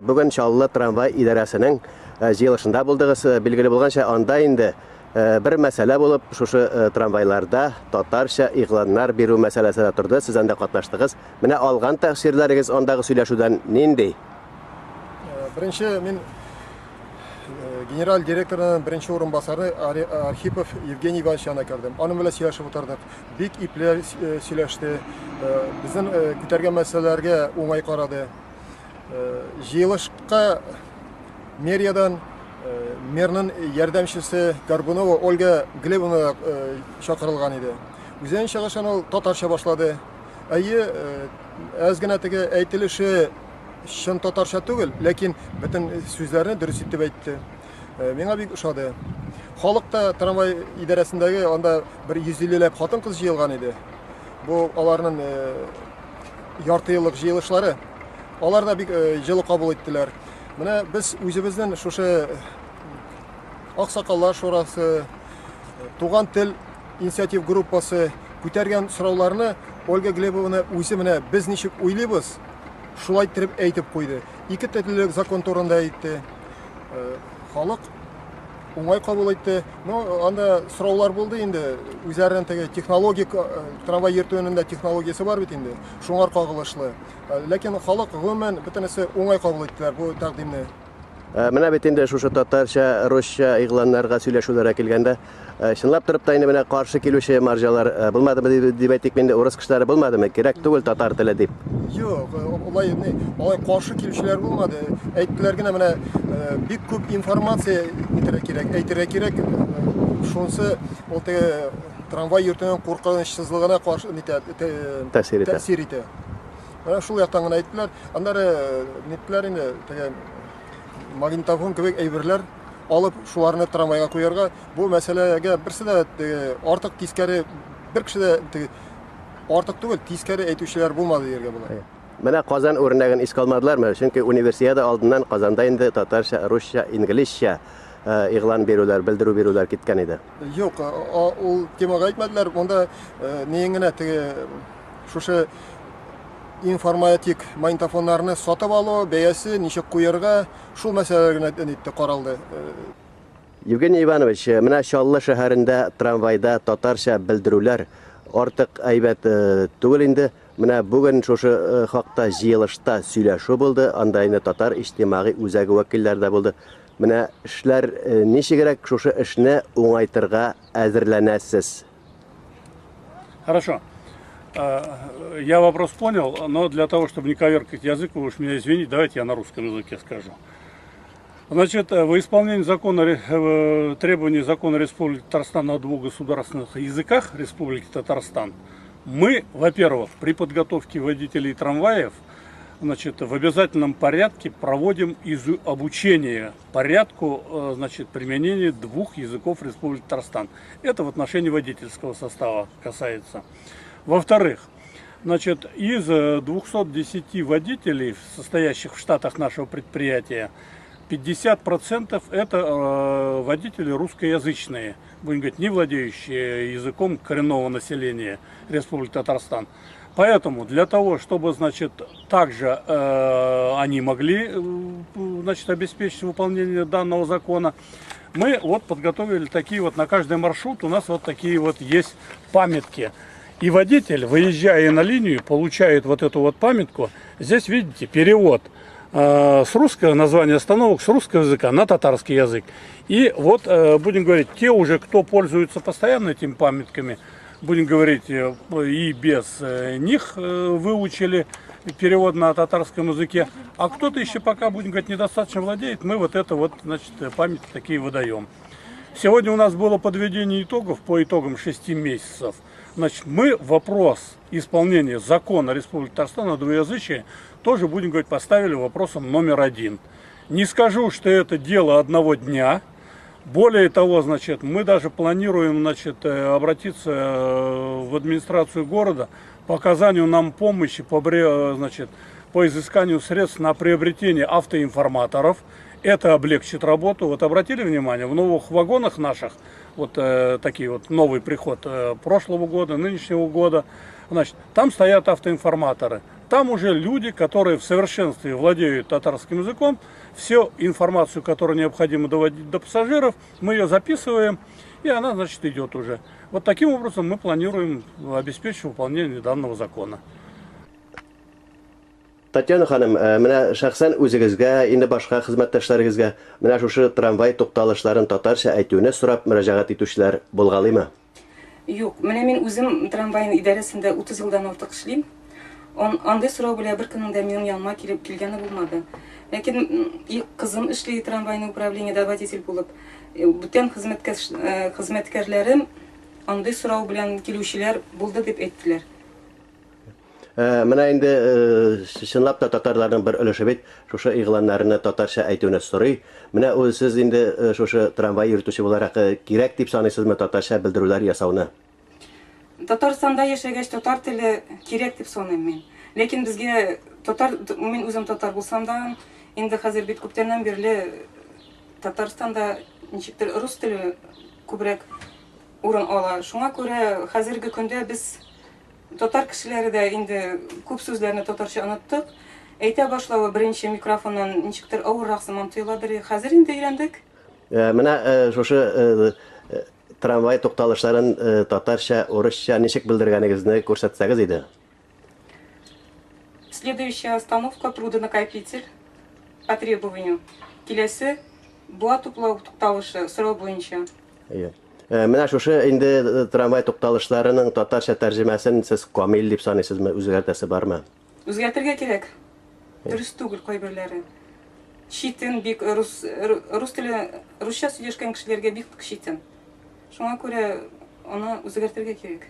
Бүген Чаллы трамвай идарәсенең җыелышында булдыгыз. Билгеле булганча, анда инде бер мәсьәлә булып, шушы трамвайларда татарча игъланнар бирү мәсьәләсе дә торды. Сез анда катнаштыгыз. Менә алган тәэсирләрегез андагы сөйләшүдән нинди? Беренче мин генераль директорның беренче урынбасары Архипов Евгений Иванович янына кердем. Аның белән сөйләшеп утырдык. Бик ипле сөйләште. Безнең күтәргән мәсьәләләргә уңай карады. Җыелышка мэриядән мэрның ярдәмчесе Горбунова Ольга Глебовна чакырылган иде. Үзенең чыгышын ул татарча башлады. Әйе, әз генә теге әйтелеше чын татарча түгел, ләкин бөтен сүзләрне дөрес итеп әйтте. Миңа бик ошады. Халык та трамвай идарәсендәге анда бер 150 ләп хатын-кыз җыелган иде. Бу аларның ярты еллык җыелышлары. Алар да бик җылы кабул иттеләр. Менә без үзебезнең шушы Аксакаллар шурасы, Туган тел инициатив группасы күтәргән сорауларны Ольга Глебовна үзе менә без ничек уйлыйбыз, шулай иттереп әйтеп куйды. Ике теллелек закон турында әйтте. Халык уңай кабул итте. Ну, анда сораулар булды инде. Үзләренең теге технологик трамвай йөртүенең дә технологиясе бар бит инде. Шуңар кагылышлы. Ләкин халык гомумән бөтенесе уңай кабул иттеләр бу тәкъдимне. Менә бит инде шушы татарча, русча игъланнарга сөйләшүләргә килгәндә, чынлап торып та инде менә каршы килүче марҗалар булмадымы дип әйтик инде, урыс кешеләре булмадымы? Кирәк түгел татар теле дип. Юк, алай не, алай каршы килүчеләр булмады. Әйттеләр генә менә бик күп информация әйтергә кирәк, әйтергә кирәк. Шунысы ул теге трамвай йөртүнең куркынычсызлыгына каршы нитә, тәэсир итә. Тәэсир итә. Менә шул яктан гына әйттеләр. Аннары ниттеләр инде, теге магнитофон кебек әйберләр алып, шуларны трамвайга куярга. Бу мәсьәләгә берсе дә теге артык тискәре, бер кеше дә теге артык түгел, тискәре әйтүчеләр булмады дияргә була. Менә Казан үрнәген искә алмадылармы? Чөнки универсиада алдыннан Казанда инде татарча, русча, инглизчә игълан бирүләр, белдерү бирүләр киткән иде. Юк, ул темага әйтмәделәр. Монда нең генә теге шушы информатик магнитофоннарны сатып алу, бәясе, ничек куярга, шул мәсьәләләр генә нитте, каралды. Евгений Иванович, менә Чаллы шәһәрендә трамвайда татарча белдерүләр артык әйбәт түгел инде. Менә бүген шушы хакта җыелышта сөйләшү булды, анда инде татар иҗтимагый үзәге вәкилләре дә булды. Менә эшләр ничегрәк, шушы эшне уңайтырга әзерләнәсез? Хорошо. Я вопрос понял, но для того, чтобы не коверкать язык, вы уж меня извините, давайте я на русском языке скажу. Значит, во исполнении закона, требований закона Республики Татарстан о двух государственных языках Республики Татарстан, мы, во-первых, при подготовке водителей трамваев, значит, в обязательном порядке проводим обучение порядку, значит, применения двух языков Республики Татарстан. Это в отношении водительского состава касается. Во-вторых, значит, из 210 водителей, состоящих в штатах нашего предприятия, 50% это водители русскоязычные, будем говорить, не владеющие языком коренного населения Республики Татарстан. Поэтому для того, чтобы, значит, также они могли, значит, обеспечить выполнение данного закона, мы вот подготовили такие вот, на каждый маршрут у нас вот такие вот есть памятки. И водитель, выезжая на линию, получает вот эту вот памятку. Здесь, видите, перевод с русского названия остановок, с русского языка на татарский язык. И вот, будем говорить, те уже, кто пользуются постоянно этими памятками, будем говорить, и без них выучили перевод на татарском языке. А кто-то еще пока, будем говорить, недостаточно владеет, мы вот это вот, значит, памятки такие выдаем. Сегодня у нас было подведение итогов по итогам 6 месяцев. Значит, мы вопрос исполнения закона Республики Татарстан о двуязычии тоже, будем говорить, поставили вопросом номер 1. Не скажу, что это дело одного дня. Более того, значит, мы даже планируем, значит, обратиться в администрацию города по оказанию нам помощи, значит, по изысканию средств на приобретение автоинформаторов. Это облегчит работу. Вот обратили внимание, в новых вагонах наших, вот такие вот новый приход прошлого года, нынешнего года, значит, там стоят автоинформаторы. там уже люди, которые в совершенстве владеют татарским языком, всю информацию, которую необходимо доводить до пассажиров, мы ее записываем, и она, значит, идет уже. Вот таким образом мы планируем обеспечить выполнение данного закона. Татьяна ханым, менә шәхсән үзегезгә, инде башка хезмәттәшләрегезгә менә шушы трамвай тукталышларын татарча әйтүне сорап мөрәҗәгать итүчеләр булгалыймы? Юк, менә мин үзем трамвай идарәсендә 30 елдан артык эшлим. Андый сорау белән беркемнең дә минем яныма килеп килгәне булмады. Ләкин кызым эшли трамвайный управлениедә водитель булып. Бүтән хезмәткәрләрем андый сорау белән килүчеләр булды дип әйттеләр. Менә инде чынлап та татарларның бер өлеше бит шушы игъланнарны татарча әйтүне сорый. Менә ул сез инде шушы трамвай йөртүче буларак кирәк дип саныйсызмы татарча белдерүләр ясауны? Татарстанда яшәгәч татар теле кирәк дип саныйм мин. Ләкин безгә татар, мин үзем татар булсам да, инде хәзер бит күптәннән бирле Татарстанда ничектер рус теле күбрәк урын ала. Шуңа күрә хәзерге көндә без татар кешеләре дә инде күп сүзләрне татарча оныттык. Әйтә башлавы беренче микрофоннан ничектер авыррак сыман тоеладыр. Хәзер инде өйрәндек. Менә шушы трамвай тукталышларын татарча, урысча ничек белдергәнегезне күрсәтсәгез иде. Следующая остановка трудонакопитель по требованию. Киләсе буа туплау тукталышы сорау буенча. Әйе. Менә шушы инде трамвай тукталышларының татарча тәрҗемәсен сез камил дип саныйсызмы, үзгәртәсе бармы? Үзгәртергә кирәк. Дөрес түгел кайберләре. Читен бик рус рус теле русча сөйләшкән кешеләргә бик читен. Шуңа күрә аны үзгәртергә кирәк.